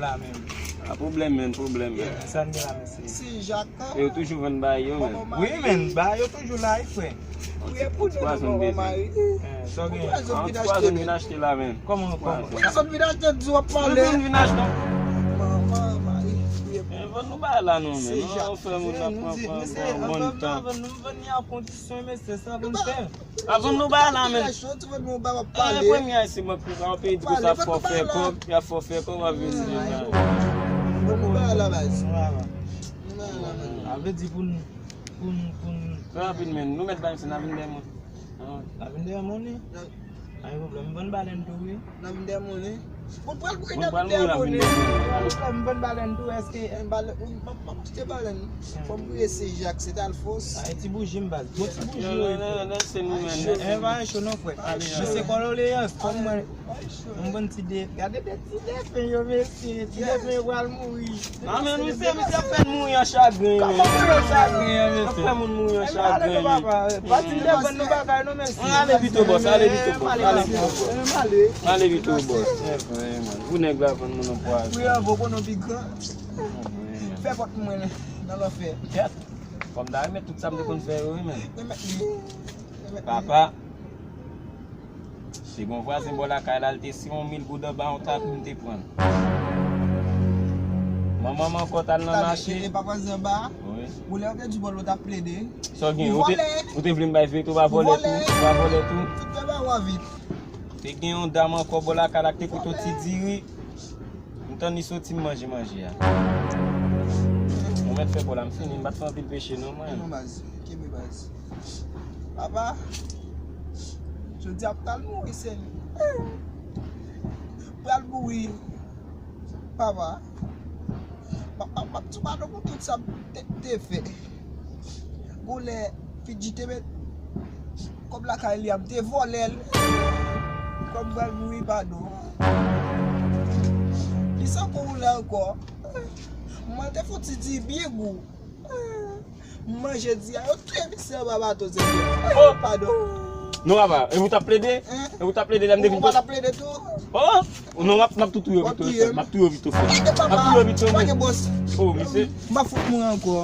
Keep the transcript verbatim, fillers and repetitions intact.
la menm. A pwoblèm, men, pwoblèm, men. Sa n gen la, mesye? Si, Jak. E yo toujou vann bagay yo, men. Wi, men, bagay yo toujou la, wi, frè. Priye pou nou, non, manman Mari. Sa w gen? An ti pwazon vin achte la, men. Kòman, kòman? Pwazon vin achte, di w ap pale. Pwazon vin achte. Manman Mari, priye pou nou. Vann nou bagay la, non, men. Si, Jak. Ou fè moun nan pran, pran, pran, pran, pran tan. Vann nou, vann ni a kondisyon, mesye, sa pou n fè. Avan nou ba la, men. Premye a se mwen pou pa peye di konsa fò fè kòb, y a fò fè kòb, a vin di la. Bon, nou ba la, baz. Nou ba la, baz. A vle di pou n, pou n, pou n. Trè rapid, men. Nou mèt ba m se n a vin dèyè mwen. N a vin dèyè mwen, wi. Pa gen pwoblèm. M vann balèn tou, wi. N a vin dèyè mwen, wi. Ou pral mouri nan vin dèyè mwen, wi. M vann balèn tou, èske. M balèn, m ap kite balèn. Fò m priye se Jak, se Talfos. Ay, ti bouji m baz. Bon ti bouji yo. Non, non, non, non, se nou menm. E pa cho non, frè. Mesye, kondoleyans, kòm mwen, m bon ti de, gade de ti defen yo, mesye. Ti defen yo pral mouri. Non, men misye, misye ap fè n mouri an chagren, men. Kòman mouri an chagren, mesye? Ap fè moun mouri an chagren, men. Pa ti defen nou bagay, non, mesye. Ale pito, bòs, ale pito, bòs, ale pito, bòs. Ale pito, bòs. Pou nèg la vann moun an pwazon. Wi, avò konnen pi gran. Fè pòt mwen nan lanfè. Kòm ta remèt tout sa m te konn fè yo, wi, men. Remèt li. Remèt li. Papa, se gon vwazen bò lakay la, l te siyen yon mil goud anba yon tapi, m te pran. Manman m ankò t al nan mache. E pa vwazen anba a? Wi. Ou lè yo te di bò l, ou t ap plede. Sa w gen? Ou te, ou te vle m bay verite, ou pa vòlè tou? Ou pa vòlè tou? Tout fè ba w a vit. Te gen yon dam ankò bò lakay la ki te koute yon ti diri. M tann li soti, m manje manje a. Mwen mèt fè bò la, m fini, m pa t fè anpil peche non, mwen. Non, baz, kenbe baz. Papa, jodi a m pral mouri, sèl. Pral mouri. Papa, m ap, m ap, m ap di w padon pou tout sa m te, te fè. Gon lè, Fidji te met kòb lakay li a, m te vòlè l. Kòm m pral mouri, padon. Kisa ankò ou la ankò? Mwen te fouti di byen gou. M manje di a, yo touye misye anba bato, se vre. Oh! Padon. Non, papa, e ou t ap plede? Hein? E ou t ap plede lè m te vin. Ou pa t ap plede tou? Oh! Non, m ap, m ap tou touye yo pito, frè. M ap touye yo pito, frè. M ap touye yo pito, men. Oh, misye. M ap fout mouri ankò.